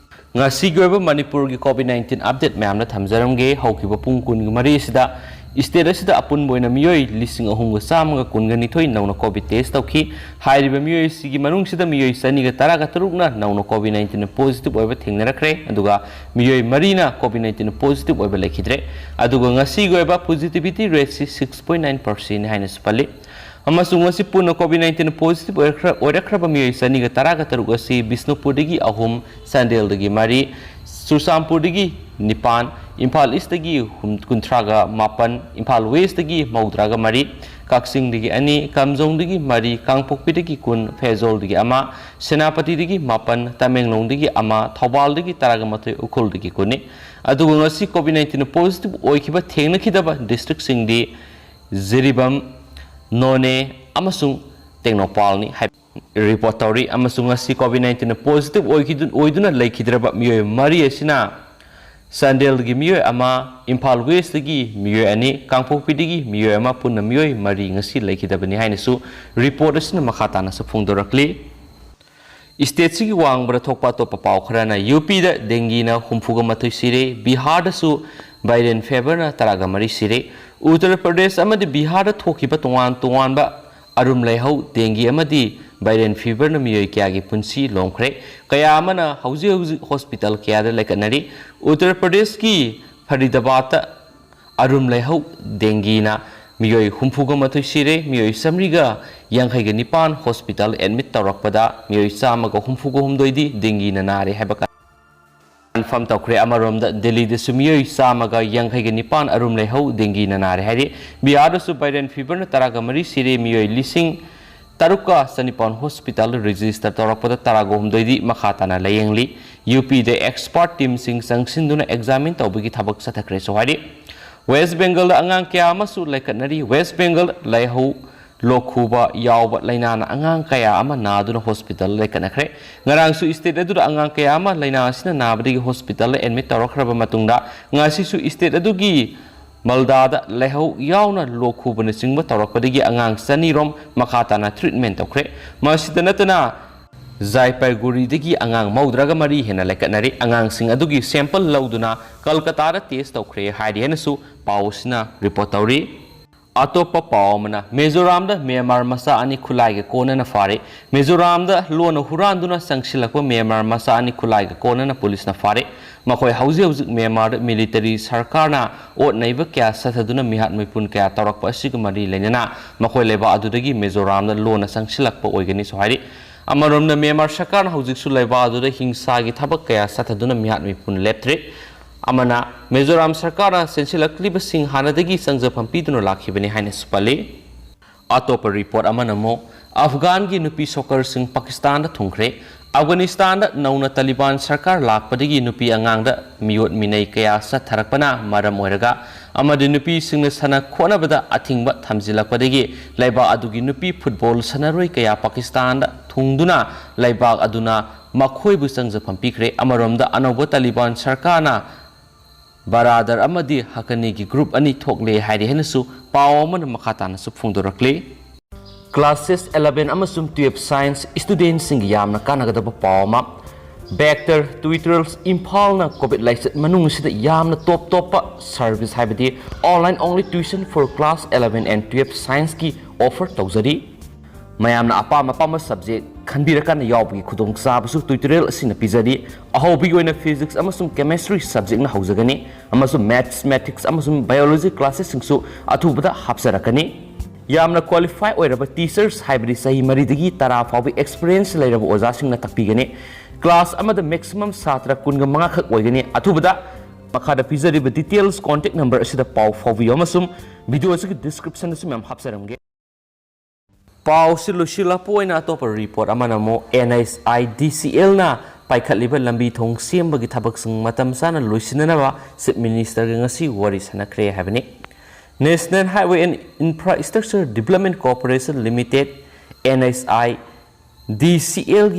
ꯉꯁꯤꯒꯤ ꯑꯣꯏꯕ ꯃꯅꯤꯄꯨꯔꯒꯤ COVID nineteen update ꯃꯌꯥꯝꯅ ꯊꯝꯖꯔꯝꯒꯦ꯫ ꯍꯧꯈꯤꯕ ꯄꯨꯡ ꯀꯨꯟꯒ ꯃꯔꯤ ꯑꯁꯤꯗ state ꯑꯁꯤꯗ ꯑꯄꯨꯟꯕ ꯑꯣꯏꯅ ꯃꯤꯑꯣꯏ ꯂꯤꯁꯤꯡ ꯑꯍꯨꯝꯒ ꯆꯥꯝꯃꯒ ꯀꯨꯟꯒ ꯅꯤꯊꯣꯏ ꯅꯧꯅ COVID test ꯇꯧꯈꯤ꯫ ꯍꯥꯏꯔꯤꯕ ꯃꯤꯑꯣꯏꯁꯤꯒꯤ ꯃꯅꯨꯡꯁꯤꯗ ꯃꯤꯑꯣꯏ ꯆꯅꯤꯒ ꯇꯔꯥꯒ ꯇꯔꯨꯛꯅ ꯅꯧꯅ COVID nineteen positive ꯑꯣꯏꯕ ꯊꯦꯡꯅꯔꯛꯈ꯭ꯔꯦ, ꯑꯗꯨꯒ ꯃꯤꯑꯣꯏ ꯃꯔꯤꯅ COVID nineteen positive ꯑꯣꯏꯕ ꯂꯩꯈꯤꯗ꯭ꯔꯦ꯫ ꯑꯗꯨꯒ ꯉꯁꯤꯒꯤ ꯑꯣꯏꯕ positivity rate ꯁꯤ six point nine percent ꯅꯤ ꯍꯥꯏꯅꯁꯨ ꯄꯜꯂꯤ꯫ ꯑꯃꯁꯨꯡ ꯉꯁꯤ ꯄꯨꯟꯅ COVID nineteen positive ꯑꯣꯏꯔꯛꯈ꯭ꯔ-, ꯑꯣꯏꯔꯛꯈ꯭ꯔꯕ ꯃꯤꯑꯣꯏ ꯆꯅꯤꯒ ꯇꯔꯥꯒ ꯇꯔꯨꯛ ꯑꯁꯤ ꯕꯤꯁꯅꯨꯄꯨꯔꯗꯒꯤ ꯑꯍꯨꯝ, ꯆꯥꯟꯗꯦꯜꯗꯒꯤ ꯃꯔꯤ, ꯆꯨꯔꯆꯥꯟꯄꯨꯔꯗꯒꯤ ꯅꯤꯄꯥꯟ, ꯏꯝꯐꯥꯜ ꯏꯁꯇꯒꯤ ꯍꯨꯝ-, ꯀꯨꯟꯊ꯭ꯔꯥꯒ ꯃꯥꯄꯟ, ꯏꯝꯐꯥꯜ ꯋꯦꯁꯇꯒꯤ ꯃꯧꯗ꯭ꯔꯥꯒ ꯃꯔꯤ, ꯀꯛꯆꯤꯡꯗꯒꯤ ꯑꯅꯤ, ꯀꯥꯝꯖꯣꯡꯗꯒꯤ ꯃꯔꯤ, ꯀꯥꯡꯄꯣꯛꯄꯤꯗꯒꯤ ꯀꯨꯟ, ꯐꯦꯖꯣꯜꯗꯒꯤ ꯑꯃ, ꯁꯦꯅꯥꯄꯇꯤꯗꯒꯤ ꯃꯥꯄꯟ, ꯇꯃꯦꯡꯂꯣꯡꯗꯒꯤ ꯑꯃ, ꯊꯧꯕꯥꯜꯗꯒꯤ ꯇꯔꯥꯒ ꯃꯥꯊꯣꯏ, ꯎꯈ꯭ꯔꯨꯜꯗꯒꯤ ꯀꯨꯟꯅꯤ꯫ ꯑꯗꯨꯒ ꯉꯁꯤ COVID nineteen positive ꯑꯣꯏꯈꯤꯕ ꯊꯦꯡꯅꯈꯤꯗꯕ district ꯁꯤꯡꯗꯤ ꯖꯤꯔꯤꯕꯥꯝ, ꯅꯣꯅꯦ ꯑꯃꯁꯨꯡ ꯇꯦꯡꯅꯧꯄꯥꯜꯅꯤ ꯍꯥꯏꯕ report ꯇꯧꯔꯤ꯫ ꯑꯃꯁꯨꯡ ꯉꯁꯤ COVID nineteen positive ꯑꯣꯏꯈꯤꯗꯨ-, ꯑꯣꯏꯗꯨꯅ ꯂꯩꯈꯤꯗ꯭ꯔꯕ ꯃꯤꯑꯣꯏ ꯃꯔꯤ ꯑꯁꯤꯅ ꯆꯥꯟꯗꯦꯜꯒꯤ ꯃꯤꯑꯣꯏ ꯑꯃ, ꯏꯝꯐꯥꯜ ꯋꯦꯁꯇꯒꯤ ꯃꯤꯑꯣꯏ ꯑꯅꯤ, ꯀꯥꯡꯄꯣꯛꯄꯤꯗꯒꯤ ꯃꯤꯑꯣꯏ ꯑꯃ, ꯄꯨꯟꯅ ꯃꯤꯑꯣꯏ ꯃꯔꯤ ꯉꯁꯤ ꯂꯩꯈꯤꯗꯕꯅꯤ ꯍꯥꯏꯅꯁꯨ report ꯑꯁꯤꯅ ꯃꯈꯥ ꯇꯥꯅꯁꯨ ꯐꯣꯡꯗꯣꯔꯛꯂꯤ꯫ State ꯁꯤꯒꯤ ꯋꯥꯡꯃꯗ ꯊꯣꯛꯄ ꯑꯇꯣꯞꯄ ꯄꯥꯎ ꯈꯔꯅ, ꯌꯨ ꯄꯤꯗ ꯗꯦꯡꯒꯤꯅ ꯍꯨꯝꯐꯨꯒ ꯃꯥꯊꯣꯏ ꯁꯤꯔꯦ, ꯕꯤꯍꯥꯔꯗꯁꯨ viral fever ꯅ ꯇꯔꯥꯒ ꯃꯔꯤ ꯁꯤꯔꯦ꯫ ꯎꯠꯇꯔ ꯄ꯭ꯔꯗꯦꯁ ꯑꯃꯗꯤ ꯕꯤꯍꯥꯔꯗ ꯊꯣꯛꯈꯤꯕ ꯇꯣꯉꯥꯟ ꯇꯣꯉꯥꯟꯕ ꯑꯔꯨꯝ ꯂꯩꯍꯧ, ꯗꯦꯡꯒꯤ ꯑꯃꯗꯤ viral fever ꯅ ꯃꯤꯑꯣꯏ ꯀꯌꯥꯒꯤ ꯄꯨꯟꯁꯤ ꯂꯣꯝꯈ꯭ꯔꯦ꯫ ꯀꯌꯥ ꯑꯃꯅ ꯍꯧꯖꯤꯛ ꯍꯧꯖꯤꯛ hospital ꯀꯌꯥꯗ ꯂꯩꯈꯠꯅꯔꯤ꯫ ꯎꯠꯇꯔ ꯄ꯭ꯔꯗꯦꯁꯀꯤ ꯐꯔꯤꯗꯕꯥꯗꯇ ꯑꯔꯨꯝ ꯂꯩꯍꯧ, ꯗꯦꯡꯒꯤꯅ ꯃꯤꯑꯣꯏ ꯍꯨꯝꯐꯨꯒ ꯃꯥꯊꯣꯏ ꯁꯤꯔꯦ, ꯃꯤꯑꯣꯏ ꯆꯥꯃꯔꯤꯒ ꯌꯥꯡꯈꯩꯒ ꯅꯤꯄꯥꯟ ꯍꯣꯁꯄꯤꯇꯥꯜ ꯑꯦꯗꯃꯤꯠ ꯇꯧꯔꯛꯄꯗ ꯃꯤꯑꯣꯏ ꯆꯥꯝꯃꯒ ꯍꯨꯝꯐꯨꯒ ꯍꯨꯝꯗꯣꯏꯗꯤ ꯗꯦꯡꯒꯤꯅ ꯅꯥꯔꯦ ꯍꯥꯏꯕ ꯀꯟꯐꯥꯔꯝ ꯇꯧꯈ꯭ꯔꯦ꯫ ꯑꯃꯔꯣꯝꯗ ꯗꯦꯜꯂꯤꯗꯁꯨ ꯃꯤꯑꯣꯏ ꯆꯥꯝꯃꯒ ꯌꯥꯡꯈꯩꯒ ꯅꯤꯄꯥꯟ ꯑꯔꯨꯝ ꯂꯩꯍꯧ ꯗꯦꯡꯒꯤꯅ ꯅꯥꯔꯦ ꯍꯥꯏꯔꯤ꯫ ꯕꯤꯍꯥꯔꯗꯁꯨ ꯚꯥꯏꯔꯦꯜ ꯐꯤꯚꯔꯅ ꯇꯔꯥꯒ ꯃꯔꯤ ꯁꯤꯔꯦ, ꯃꯤꯑꯣꯏ ꯂꯤꯁꯤꯡ ꯇꯔꯨꯛꯀ ꯆꯅꯤꯄꯥꯟ ꯍꯣꯁꯄꯤꯇꯥꯜꯗ ꯔꯦꯖꯤꯁꯇꯔ ꯇꯧꯔꯛꯄꯗ ꯇꯔꯥꯒ ꯍꯨꯝꯗꯣꯏꯗꯤ ꯃꯈꯥ ꯇꯥꯅ ꯂꯥꯌꯦꯡꯂꯤ꯫ ꯌꯨ ꯄꯤꯗ ꯑꯦꯛꯁꯄꯥꯔꯠ ꯇꯤꯝꯁꯤꯡ ꯆꯪꯁꯤꯟꯗꯨꯅ ꯑꯦꯛꯖꯥꯃꯤꯟ ꯇꯧꯕꯒꯤ ꯊꯕꯛ ꯆꯠꯊꯈ꯭ꯔꯦꯁꯨ ꯍꯥꯏꯔꯤ꯫ ꯋꯦꯁ ꯕꯦꯡꯒꯜꯗ ꯑꯉꯥꯡ ꯀꯌꯥ ꯑꯃꯁꯨ ꯂꯩꯈꯠꯅꯔꯤ꯫ ꯋꯦꯁ ꯕꯦꯡꯒꯜ ꯂꯥꯏꯍꯧ ꯂꯣꯛ ꯈꯨꯕ ꯌꯥꯎꯕ ꯂꯥꯏꯅꯥꯅ ꯑꯉꯥꯡ ꯀꯌꯥ ꯑꯃ ꯅꯥꯗꯨꯅ ꯍꯣꯁꯄꯤꯇꯥꯜꯗ ꯂꯩꯈꯠꯅꯈ꯭ꯔꯦ꯫ ꯉꯔꯥꯡꯁꯨ ꯁ꯭ꯇꯦꯠ ꯑꯗꯨꯗ ꯑꯉꯥꯡ ꯀꯌꯥ ꯑꯃ ꯂꯥꯏꯅꯥ ꯑꯁꯤꯅ ꯅꯥꯕꯗꯒꯤ ꯍꯣꯁꯄꯤꯇꯥꯜꯗ ꯑꯦꯗꯃꯤꯠ ꯇꯧꯔꯛꯈ꯭ꯔꯕ ꯃꯇꯨꯡꯗ, ꯉꯁꯤꯁꯨ ꯁ꯭ꯇꯦꯠ ꯑꯗꯨꯒꯤ ꯃꯜꯗꯥꯗ ꯂꯥꯏꯍꯧ ꯌꯥꯎꯅ ꯂꯣꯛ ꯈꯨꯕꯅꯆꯤꯡꯕ ꯇꯧꯔꯛꯄꯗꯒꯤ ꯑꯉꯥꯡ ꯆꯅꯤꯔꯣꯝ ꯃꯈꯥ ꯇꯥꯅ ꯇ꯭ꯔꯤꯠꯃꯦꯟ ꯇꯧꯈ꯭ꯔꯦ꯫ ꯃꯁꯤꯗ ꯅꯠꯇꯅ ꯖꯥꯏꯄꯔꯒꯨꯔꯤꯗꯒꯤ ꯑꯉꯥꯡ ꯃꯧꯗ꯭ꯔꯥꯒ ꯃꯔꯤ ꯍꯦꯟꯅ ꯂꯩꯈꯠꯅꯔꯤ꯫ ꯑꯉꯥꯡꯁꯤꯡ ꯑꯗꯨꯒꯤ ꯁꯦꯝꯄꯜ ꯂꯧꯗꯨꯅ ꯀꯜꯀꯇꯥꯗ ꯇꯦꯁ ꯇꯧꯈ꯭ꯔꯦ ꯍꯥꯏꯔꯤ ꯍꯥꯏꯅꯁꯨ ꯄꯥꯎ ꯑꯁꯤꯅ ꯔꯤꯄꯣꯔꯠ ꯇꯧꯔꯤ꯫ ꯑꯇꯣꯞꯄ ꯄꯥꯎ ꯑꯃꯅ, ꯃꯤꯖꯣꯔꯥꯝꯗ ꯃ꯭ꯌꯥꯟꯃꯥꯔ ꯃꯆꯥ ꯑꯅꯤ ꯈꯨꯠꯂꯥꯏꯒ ꯀꯣꯟꯅꯅ ꯐꯥꯔꯦ꯫ ꯃꯤꯖꯣꯔꯥꯝꯗ ꯂꯣꯟꯅ ꯍꯨꯔꯥꯟꯗꯨꯅ ꯆꯪꯁꯤꯜꯂꯛꯄ ꯃ꯭ꯌꯥꯟꯃꯥꯔ ꯃꯆꯥ ꯑꯅꯤ ꯈꯨꯠꯂꯥꯏꯒ ꯀꯣꯟꯅꯅ ꯄꯨꯂꯤꯁꯅ ꯐꯥꯔꯦ꯫ ꯃꯈꯣꯏ ꯍꯧꯖꯤꯛ ꯍꯧꯖꯤꯛ ꯃ꯭ꯌꯥꯟꯃꯥꯔꯗ ꯃꯤꯂꯤꯇꯔꯤ ꯁꯔꯀꯥꯔꯅ ꯑꯣꯠ ꯅꯩꯕ ꯀꯌꯥ ꯆꯠꯊꯗꯨꯅ ꯃꯤꯍꯥꯠ ꯃꯤꯄꯨꯟ ꯀꯌꯥ ꯇꯧꯔꯛꯄ ꯑꯁꯤꯒ ꯃꯔꯤ ꯂꯩꯅꯅ ꯃꯈꯣꯏ ꯂꯩꯕꯥꯛ ꯑꯗꯨꯗꯒꯤ ꯃꯤꯖꯣꯔꯥꯝꯗ ꯂꯣꯟꯅ ꯆꯪꯁꯤꯜꯂꯛꯄ ꯑꯣꯏꯒꯅꯤꯁꯨ ꯍꯥꯏꯔꯤ꯫ ꯑꯃꯔꯣꯝꯗ, ꯃ꯭ꯌꯥꯟꯃꯥꯔ ꯁꯔꯀꯥꯔꯅ ꯍꯧꯖꯤꯛꯁꯨ ꯂꯩꯕꯥꯛ ꯑꯗꯨꯗ ꯍꯤꯡꯁꯥꯒꯤ ꯊꯕꯛ ꯀꯌꯥ ꯆꯠꯊꯗꯨꯅ ꯃꯤꯍꯥꯠ ꯃꯤꯄꯨꯟ ꯂꯦꯞꯇ꯭ꯔꯤ꯫ ꯑꯃꯅ, ꯃꯤꯖꯣꯔꯥꯝ ꯁꯔꯀꯥꯔꯅ ꯆꯦꯟꯁꯤꯜꯂꯛꯂꯤꯕꯁꯤꯡ ꯍꯥꯟꯅꯗꯒꯤ ꯆꯪꯖꯐꯝ ꯄꯤꯗꯨꯅ ꯂꯥꯛꯈꯤꯕꯅꯤ ꯍꯥꯏꯅꯁꯨ ꯄꯜꯂꯤ꯫ ꯑꯇꯣꯞꯄ ꯔꯤꯄꯣꯔꯠ ꯑꯃꯅ ꯑꯃꯨꯛ, ꯑꯐꯒꯥꯟꯒꯤ ꯅꯨꯄꯤ ꯁꯣꯀꯔꯁꯤꯡ ꯄꯥꯀꯤꯁꯇꯥꯟꯗ ꯊꯨꯡꯈ꯭ꯔꯦ꯫ ꯑꯐꯒꯥꯅꯤꯁꯇꯥꯟꯗ ꯅꯧꯅ ꯇꯥꯂꯤꯕꯥꯟ ꯁꯔꯀꯥꯔ ꯂꯥꯛꯄꯗꯒꯤ ꯅꯨꯄꯤ ꯑꯉꯥꯡꯗ ꯃꯤꯑꯣꯠ ꯃꯤꯅꯩ ꯀꯌꯥ ꯆꯠꯊꯔꯛꯄꯅ ꯃꯔꯝ ꯑꯣꯏꯔꯒ ꯑꯃꯗꯤ ꯅꯨꯄꯤꯁꯤꯡꯅ ꯁꯥꯟꯅ ꯈꯣꯠꯅꯕꯗ ꯑꯊꯤꯡꯕ ꯊꯝꯖꯤꯜꯂꯛꯄꯗꯒꯤ ꯂꯩꯕꯥꯛ ꯑꯗꯨꯒꯤ ꯅꯨꯄꯤ ꯐꯨꯠꯕꯣꯜ ꯁꯥꯟꯅꯔꯣꯏ ꯀꯌꯥ ꯄꯥꯀꯤꯁꯇꯥꯟꯗ ꯊꯨꯡꯗꯨꯅ ꯂꯩꯕꯥꯛ ꯑꯗꯨꯅ ꯃꯈꯣꯏꯕꯨ ꯆꯪꯖꯐꯝ ꯄꯤꯈ꯭ꯔꯦ꯫ ꯑꯃꯔꯣꯝꯗ, ꯑꯅꯧꯕ ꯇꯥꯂꯤꯕꯥꯟ ꯁꯔꯀꯥꯔꯅ ꯕꯔꯥꯗꯔ ꯑꯃꯗꯤ ꯍꯀꯅꯤꯒꯤ ꯒ꯭ꯔꯨꯞ ꯑꯅꯤ ꯊꯣꯛꯂꯦ ꯍꯥꯏꯔꯤ ꯍꯥꯏꯅꯁꯨ ꯄꯥꯎ ꯑꯃꯅ ꯃꯈꯥ ꯇꯥꯅꯁꯨ ꯐꯣꯡꯗꯣꯔꯛꯂꯤ꯫ ꯀ꯭ꯂꯥꯁꯦꯁ eleven ꯑꯃꯁꯨꯡ twelve ꯁꯥꯏꯟꯁ ꯁ꯭ꯇꯨꯗꯦꯟꯠꯁꯤꯡꯒꯤ ꯌꯥꯝꯅ ꯀꯥꯟꯅꯒꯗꯕ ꯄꯥꯎ ꯑꯃ꯫ ꯕꯦꯛꯇꯔ ꯇ꯭ꯌꯨꯇꯣꯔꯤꯌꯦꯜꯁ ꯏꯝꯐꯥꯜꯅ ꯀꯣꯚꯤꯗ ꯂꯥꯏꯆꯠ ꯃꯅꯨꯡ ꯑꯁꯤꯗ ꯌꯥꯝꯅ ꯇꯣꯞ ꯇꯣꯞꯄ ꯁꯔꯚꯤꯁ, ꯍꯥꯏꯕꯗꯤ online only tuition for class eleven and twelve ꯁꯥꯏꯟꯁꯀꯤ ꯑꯣꯐꯔ ꯇꯧꯖꯔꯤ꯫ ꯃꯌꯥꯝꯅ ꯑꯄꯥꯝ ꯑꯄꯥꯝꯕ subject ꯈꯟꯕꯤꯔꯀꯥꯟꯗ ꯌꯥꯎꯕꯒꯤ ꯈꯨꯗꯣꯡꯆꯥꯕꯁꯨ tutorial ꯑꯁꯤꯅ ꯄꯤꯖꯔꯤ꯫ ꯑꯍꯧꯕꯒꯤ ꯑꯣꯏꯅ physics ꯑꯃꯁꯨꯡ chemistry subjectꯅ ꯍꯧꯖꯒꯅꯤ, ꯑꯃꯁꯨꯡ mathematics ꯑꯃꯁꯨꯡ biology classesꯁꯤꯡꯁꯨ ꯑꯊꯨꯕꯗ ꯍꯥꯞꯆꯔꯛꯀꯅꯤ꯫ ꯌꯥꯝꯅ qualify ꯑꯣꯏꯔꯕ teachers, ꯍꯥꯏꯕꯗꯤ ꯆꯍꯤ ꯃꯔꯤꯗꯒꯤ ꯇꯔꯥ ꯐꯥꯎꯕ experience ꯂꯩꯔꯕ ꯑꯣꯖꯥꯁꯤꯡꯅ ꯇꯥꯛꯄꯤꯒꯅꯤ꯫ Class ꯑꯃꯗ maximum ꯁꯥꯇ꯭ꯔ ꯀꯨꯟꯒ ꯃꯉꯥ ꯈꯛ ꯑꯣꯏꯒꯅꯤ꯫ ꯑꯊꯨꯕꯗ ꯃꯈꯥꯗ ꯄꯤꯖꯔꯤꯕ details contact number ꯑꯁꯤꯗ ꯄꯥꯎ ꯐꯥꯎꯕꯤꯌꯨ, ꯑꯃꯁꯨꯡ video ꯑꯁꯤꯒꯤ descriptionꯗꯁꯨ ꯃꯌꯥꯝ ꯍꯥꯞꯆꯔꯝꯒꯦ꯫ ꯄꯥꯎꯁꯤ ꯂꯣꯏꯁꯤꯜꯂꯛꯄ ꯑꯣꯏꯅ ꯑꯇꯣꯞꯄ report ꯑꯃꯅ ꯑꯃꯨꯛ NHIDCLꯅ ꯄꯥꯏꯈꯠꯂꯤꯕ ꯂꯝꯕꯤ ꯊꯣꯡ ꯁꯦꯝꯕꯒꯤ ꯊꯕꯛꯁꯤꯡ ꯃꯇꯝ ꯆꯥꯅ ꯂꯣꯏꯁꯤꯟꯅꯅꯕ Chief Ministerꯒ ꯉꯁꯤ ꯋꯥꯔꯤ ꯁꯥꯟꯅꯈ꯭ꯔꯦ ꯍꯥꯏꯕꯅꯤ꯫ National Highway and Infrastructure Development Corporation Limited, NHIDCLꯒꯤ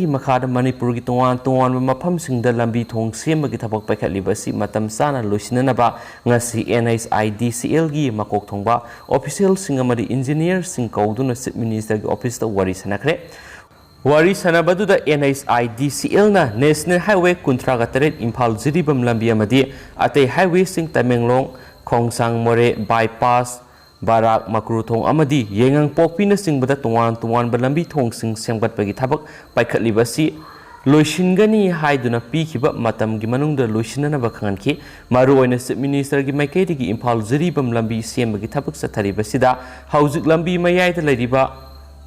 ꯃꯈꯥꯗ ꯃꯅꯤꯄꯨꯔꯒꯤ ꯇꯣꯉꯥꯟ ꯇꯣꯉꯥꯟꯕ ꯃꯐꯝꯁꯤꯡꯗ ꯂꯝꯕꯤ ꯊꯣꯡ ꯁꯦꯝꯕꯒꯤ ꯊꯕꯛ ꯄꯥꯏꯈꯠꯂꯤꯕ ꯑꯁꯤ ꯃꯇꯝ ꯆꯥꯅ ꯂꯣꯏꯁꯤꯟꯅꯅꯕ ꯉꯁꯤ NHIDCLꯒꯤ ꯃꯀꯣꯛ ꯊꯣꯡꯕ officialꯁꯤꯡ ꯑꯃꯗꯤ engineerꯁꯤꯡ ꯀꯧꯗꯨꯅ Chief Ministerꯒꯤ officeꯇ ꯋꯥꯔꯤ ꯁꯥꯟꯅꯈ꯭ꯔꯦ꯫ ꯋꯥꯔꯤ ꯁꯥꯟꯅꯕꯗꯨꯗ NHIDCLꯅ National Highway ꯀꯨꯟꯊ꯭ꯔꯥꯒ ꯇꯔꯦꯠ ꯏꯝꯐꯥꯜ ꯖꯤꯔꯤꯕꯥꯝ ꯂꯝꯕꯤ ꯑꯃꯗꯤ ꯑꯇꯩ highwayꯁꯤꯡ ꯇꯃꯦꯡꯂꯣꯡ, ꯈꯣꯡꯁꯥꯡ ꯃꯣꯔꯦ bypass, ꯕꯔꯥꯛ, ꯃꯀ꯭ꯔꯨꯊꯣꯡ ꯑꯃꯗꯤ ꯌꯥꯏꯉꯪꯄꯣꯛꯄꯤꯅꯆꯤꯡꯕꯗ ꯇꯣꯉꯥꯟ ꯇꯣꯉꯥꯟꯕ ꯂꯝꯕꯤ ꯊꯣꯡꯁꯤꯡ ꯁꯦꯝꯒꯠꯄꯒꯤ ꯊꯕꯛ ꯄꯥꯏꯈꯠꯂꯤꯕ ꯑꯁꯤ ꯂꯣꯏꯁꯤꯟꯒꯅꯤ ꯍꯥꯏꯗꯨꯅ ꯄꯤꯈꯤꯕ ꯃꯇꯝꯒꯤ ꯃꯅꯨꯡꯗ ꯂꯣꯏꯁꯤꯟꯅꯅꯕ ꯈꯪꯍꯟꯈꯤ꯫ ꯃꯔꯨꯑꯣꯏꯅ Chief Ministerꯒꯤ ꯃꯥꯏꯀꯩꯗꯒꯤ ꯏꯝꯐꯥꯜ ꯖꯤꯔꯤꯕꯥꯝ ꯂꯝꯕꯤ ꯁꯦꯝꯕꯒꯤ ꯊꯕꯛ ꯆꯠꯊꯔꯤꯕꯁꯤꯗ ꯍꯧꯖꯤꯛ ꯂꯝꯕꯤ ꯃꯌꯥꯏꯗ ꯂꯩꯔꯤꯕ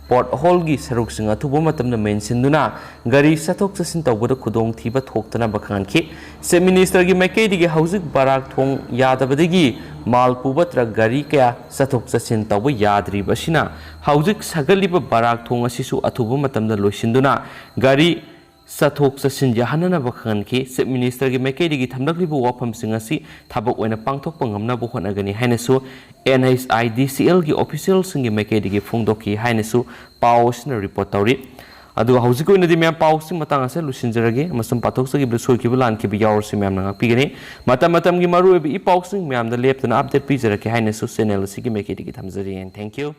potholeꯒꯤ ꯁꯔꯨꯛꯁꯤꯡ ꯑꯊꯨꯕ ꯃꯇꯝꯗ ꯃꯦꯟꯁꯤꯟꯗꯨꯅ ꯒꯥꯔꯤ ꯆꯠꯊꯣꯛ ꯆꯠꯁꯤꯟ ꯇꯧꯕꯗ ꯈꯨꯗꯣꯡꯊꯤꯕ ꯊꯣꯛꯇꯅꯕ ꯈꯪꯍꯟꯈꯤ꯫ Chief Ministerꯒꯤ ꯃꯥꯏꯀꯩꯗꯒꯤ ꯍꯧꯖꯤꯛ ꯕꯔꯥꯛ ꯊꯣꯡ ꯌꯥꯗꯕꯗꯒꯤ ꯃꯥꯜ ꯄꯨꯕ ꯇ꯭ꯔꯛ ꯒꯥꯔꯤ ꯀꯌꯥ ꯆꯠꯊꯣꯛ ꯆꯠꯁꯤꯟ ꯇꯧꯕ ꯌꯥꯗ꯭ꯔꯤꯕ ꯑꯁꯤꯅ ꯍꯧꯖꯤꯛ ꯁꯥꯒꯠꯂꯤꯕ ꯕꯔꯥꯛ ꯊꯣꯡ ꯑꯁꯤꯁꯨ ꯑꯊꯨꯕ ꯃꯇꯝꯗ ꯂꯣꯏꯁꯤꯟꯗꯨꯅ ꯒꯥꯔꯤ ꯆꯠꯊꯣꯛ ꯆꯠꯁꯤꯟ ꯌꯥꯍꯟꯅꯅꯕ ꯈꯪꯍꯟꯈꯤ꯫ Chief Ministerꯒꯤ ꯃꯥꯏꯀꯩꯗꯒꯤ ꯊꯝꯂꯛꯂꯤꯕ ꯋꯥꯐꯝꯁꯤꯡ ꯑꯁꯤ ꯊꯕꯛ ꯑꯣꯏꯅ ꯄꯥꯡꯊꯣꯛꯄ ꯉꯝꯅꯕ ꯍꯣꯠꯅꯒꯅꯤ ꯍꯥꯏꯅꯁꯨ NHIDCLꯒꯤ officialꯁꯤꯡꯒꯤ ꯃꯥꯏꯀꯩꯗꯒꯤ ꯐꯣꯡꯗꯣꯛꯈꯤ ꯍꯥꯏꯅꯁꯨ ꯄꯥꯎ ꯑꯁꯤꯅ report ꯇꯧꯔꯤ꯫ ꯑꯗꯨꯒ ꯍꯧꯖꯤꯛꯀꯤ ꯑꯣꯏꯅꯗꯤ ꯃꯌꯥꯝ ꯄꯥꯎꯁꯤꯡ ꯃꯇꯥꯡ ꯑꯁꯤꯗ ꯂꯣꯏꯁꯤꯟꯖꯔꯒꯦ, ꯑꯃꯁꯨꯡ ꯄꯥꯊꯣꯛꯆꯈꯤꯕꯗ ꯁꯣꯏꯈꯤꯕ ꯂꯥꯟꯈꯤꯕ ꯌꯥꯎꯔꯁꯨ ꯃꯌꯥꯝꯅ ꯉꯥꯛꯄꯤꯒꯅꯤ꯫ ꯃꯇꯝ ꯃꯇꯝꯒꯤ ꯃꯔꯨꯑꯣꯏꯕ ꯏ ꯄꯥꯎꯁꯤꯡ ꯃꯌꯥꯝꯗ ꯂꯦꯞꯇꯅ update ꯄꯤꯖꯔꯛꯀꯦ ꯍꯥꯏꯅꯁꯨ channel ꯑꯁꯤꯒꯤ ꯃꯥꯏꯀꯩꯗꯒꯤ ꯊꯝꯖꯔꯤ꯫ And thank you꯫